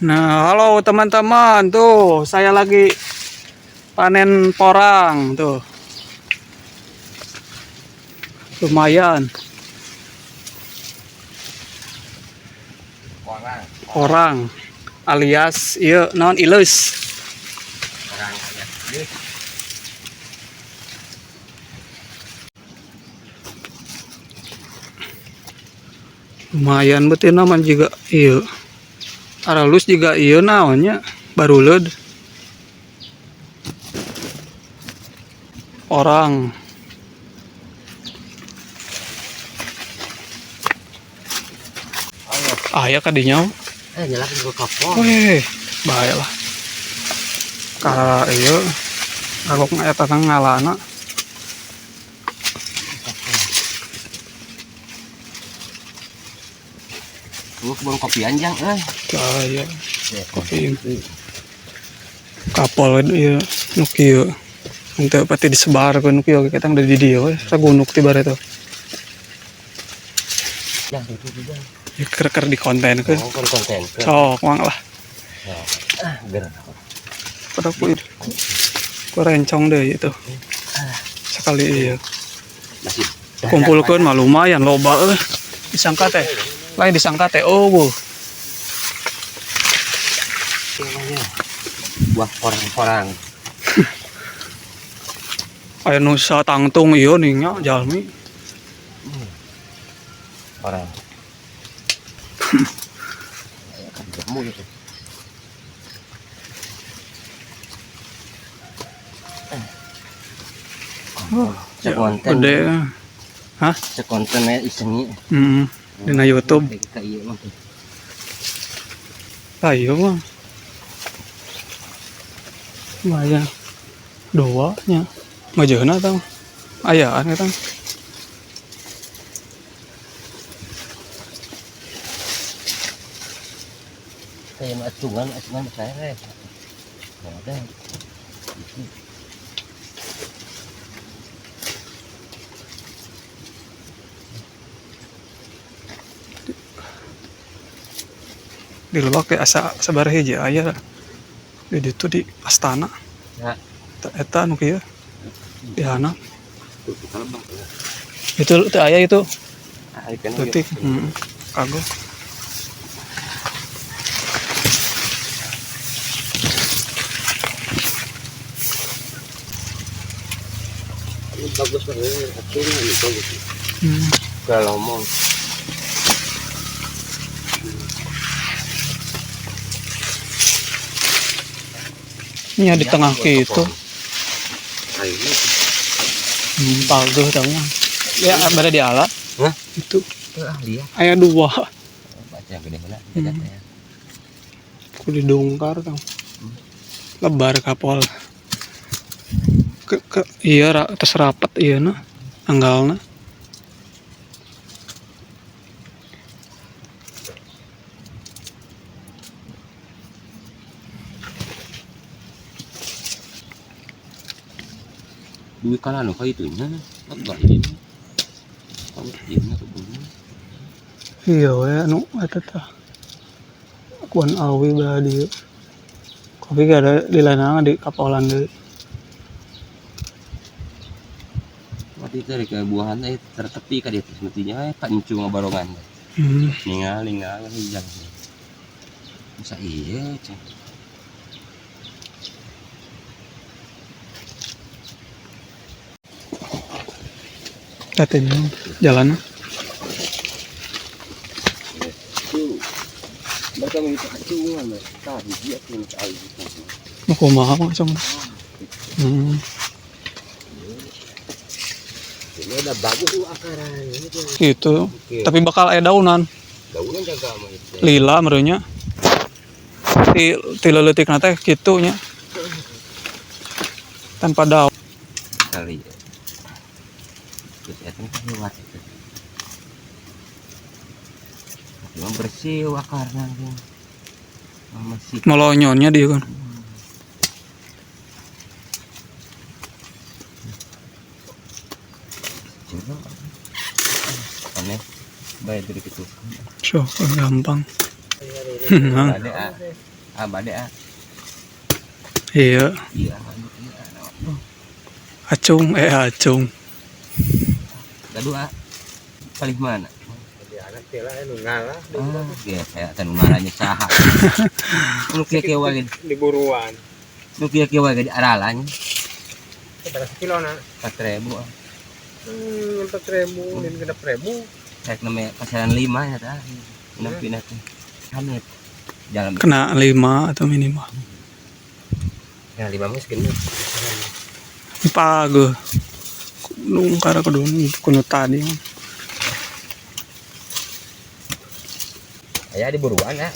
Nah, halo teman-teman, tuh saya lagi panen porang tuh. Lumayan. Porang. Porang alias ieu naon ileus. Porang alias ileus. Lumayan betul nama juga ieu. Aralus juga ieu naonnya baruleud. Orang. Aya kadinya. Nyala ke kapol. Weh, bahaya lah. Ka ieu kagok eta tang ngalana. Lu kebun kopi anjang euy. Bahaya. Kopi. Kapol ieu nu kieu. Henteu pati disebarkeun nu kieu kita udah di dieu we, sagunuk ti bareto. Jang itu juga. Ya, ker-ker di konten ke. Oh, kon konten. Sok mang lah. Ah, gerak. Pada ku ku rencong deh itu. Sekali iya. Masih. Kumpulkeun mah lumayan loba euy. Disangka teh. Lain disangka teh oh bu. Buah porang-porang. Aya nu satangtung ieu nih nya jalmi. Porang. Kan jamu itu. Sekonten. Gede. Hah? Sekontennya isengi. Heeh. Dina YouTube. Kayak ieu mah. Ayo mah. Lumayan. Dua nya. Majeuna tah. Ayaan eta. Kayak mah acungan, acungan saya. Ada. Di lebak teh asa sabar hiji aya di ditu di astana. Ya. Eta nu kieu. Di hana. Itu teu aya itu. Leutik. Heeh. Kagok. Ini bagus banget, acungnya ini bagus. Kalau mau Ini di tengah gitu. Palduh tau mah. Ya, berada di ala. Hah? Itu. Ah, lihat. Aya dua. Baca yang gede mana? Ya. Ku didongkar tau. Lebar kapol. Ke iya terus rapat iya na. Anggalna. Duit kalah loh kayak itunya, lebar ini. Kamu ini kebunnya. Iya we anu eta tah. Kuan awi belah dieu. Kopi gak ada di lain di kapolan deui. Waktu itu dari kebuahan teh tertepi ka dieu semestinya pancung barongan. Ningal ningal hijang. Masa iya cing. Katanya jalan. Itu mereka begitu acungan, mas. Tah, hiji atuh nu awi gitu. Mau kumaha langsung. Ini udah bagus tuh akaran ini tuh. Gitu. Oke. Tapi bakal aya daunan. Daunan jaga mah itu. Lila merenya. Ti leutikna teh kitu nya. Tanpa daun. Kali. Terus eta kan lewat itu. Cuma bersih akarna tuh. Masih melonyonnya dia kan. Coba. Aneh. Baik dari itu. So, gampang. Bade ah. Ah, bade ah. Iya, Iya, anu iya. Aduh, acung acung. gaduh ah. Paling mana? Di anak teh lah nu ngalah Ah, biasa teh nu ngalahnya saha. Nu kieu-kieu wae. di buruan. Nu kieu-kieu wae ge aralanya. Berapa kilo na? 4.000 ah. 4.000, dan 6.000. Rek name pasaran 5 ya tah. Nampi teh. Hanet. Jalan Kena 5 atau minimal. Nah, 5 mah genep. Pago. Nung kara kudu kuno tadi. Aya di buruan ah.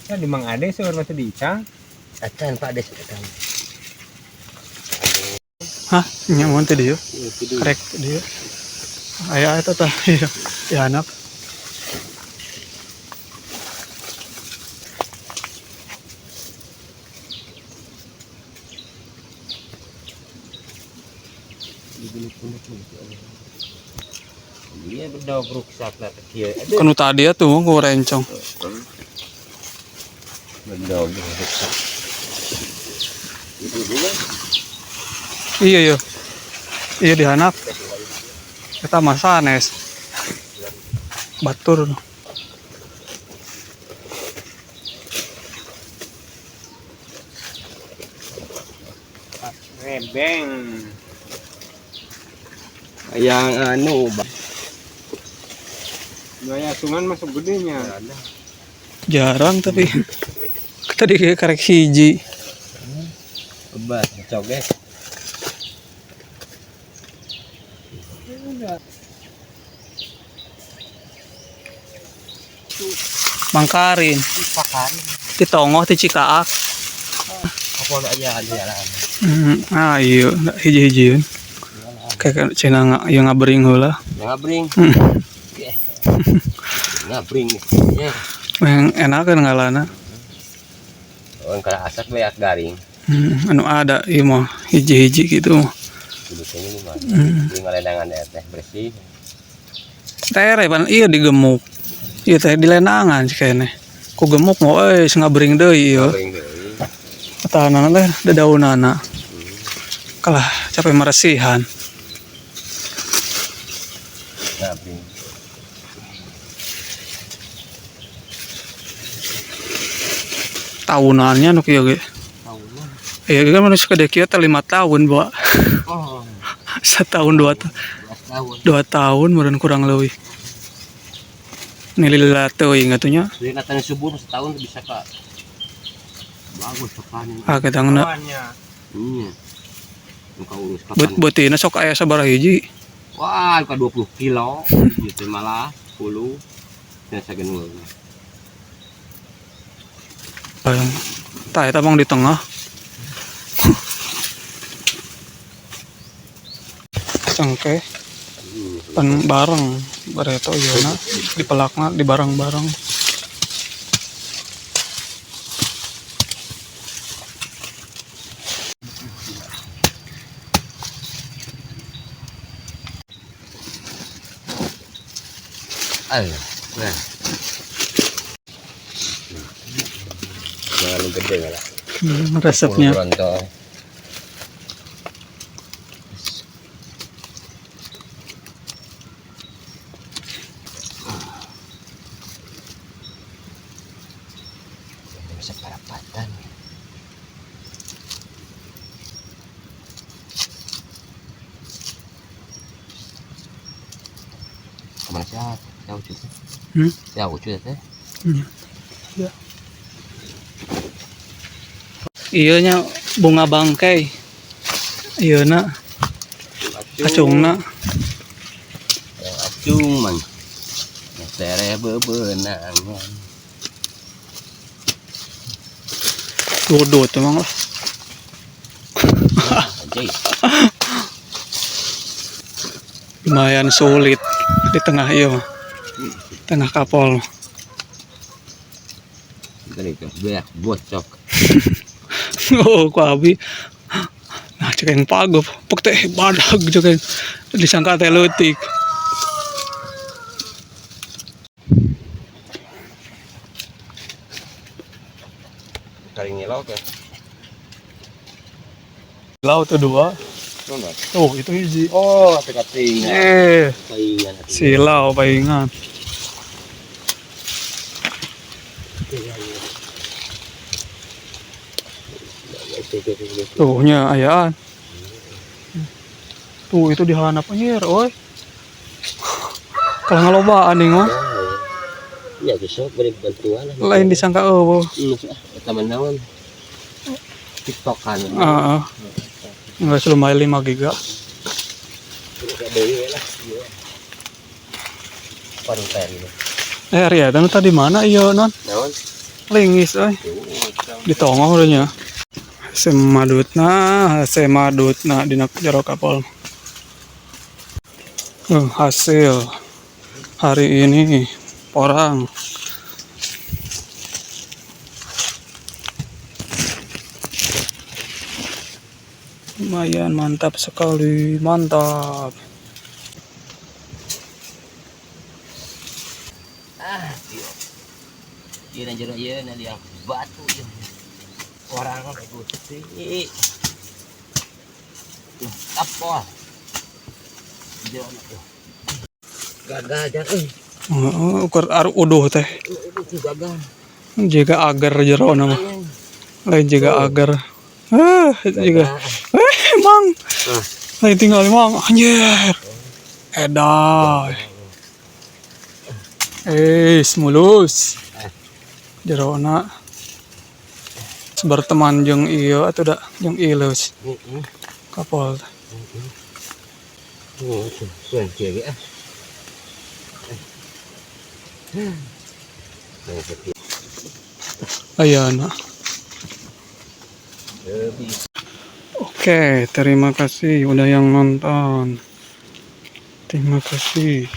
Ya di Mang Ade seueur mah teu diicang. Acan Pak Des acan. Hah, nyaman teh dia. Krek dia. Aya eta tah. Iya. Ya anak. Iya bedog ruksak lah kieu. Aduh. Kuno tadi atuh ku rencong. Bedog ruksak. Itu dulu. Iya iya. Iya dihanap. Eta mah sanes. Batur. Rebeng. Yang anu Gaya sungan masuk gedenya. Jarang tapi tadi kayak karek hiji. Bebas coges. Mangkarin. Di Tongoh di Cikaak. Apa aya jalan. Ah iya, hiji-hijieun. Kayak cenah yang ngabering heula. Ngabring. Ngabring. Ya. Yang enak kan ngalana. Oh, kalau asap banyak garing. Anu ada ieu mah hiji-hiji gitu mah. Biasanya ini mah. Di ngalendangan teh bersih. Tere pan iya digemuk. Iya teh dilenangan sih kayaknya. Ku gemuk mau euy ngabering deui ieu. Ngabring deui. Tahanan teh dedaunana. Kalah capek meresihan. Ngabring. Tahunannya nu kieu ge. Tahunan. Iya kan manusia gede kieu teh 5 tahun, Pak. Oh, Setahun 2 tahun. 2 tahun. 2 tahun meureun kurang leuwih. Nilai teuing atunya. Jadi natanya subur setahun bisa kak. Bagus panen. Ah kita ngena Kawannya. Iya. Muka urus bet kapan. beutina sok aya sabaraha hiji. Wah, bukan 20 kilo. Gitu malah 10. Dan sagenul. Tah eta bang di tengah. Cengkeh pan bareng bareto ieu na dipelakna di bareng-bareng. Ayo, nah. Jangan lu gede lah. Resepnya. Bronto. Bisa parapatan. Kemana sih? Jauh cuy. Jauh cuy teh. Ya. Iya nya bunga bangkai. Iya na acungna. Acung man. Tere bebenangan. Dudut emang lah. Lumayan sulit di tengah iya mah. Tengah kapol. Banyak bocok. Oh, ku abi. Nah, cek yang pagop, pek teh badag cek yang disangka teh leutik. Kali ngilok ya. Laut tuh dua. Nonton. Tuh, itu hiji. Oh, teka-tinggal. Eh, Paingan atuh. silau paingan. Tuh nya ayaan. Tuh itu dihanap anjir, oi. Kalau ngalobaan nih mah, Ya, besok beri bantuan. lain disangka eueuh. Eta mah naon? TikTokan. Heeh. Enggak lumayan 5 giga. Kayak deui we lah. Iya. Konten. Eh, Ria, nu tadi mana iya non? Naon? Lingis euy. Di tonggoh udah nya. Semadutna, semadutna dina jero kapal. Hasil hari ini porang. Lumayan mantap sekali, mantap. Ah, iya. Ieu na jero ieu na liang batu ieu. Orang gusti. Tuh, kapal. Jero na tuh. Gagal jang euy. Heeh, ukur uduh teh. Itu gagal. Jiga agar jero nama. Lain jiga agar. Ah, jiga. Eh, emang. Lain tinggal emang anjir. Edan. Eh, mulus. Jerona berteman jeung ieu atuh da jeung ileus Heeh. kapol. Oh, tuh, tuh, kieu ge ah. Ayana. Oke, terima kasih udah yang nonton. Terima kasih.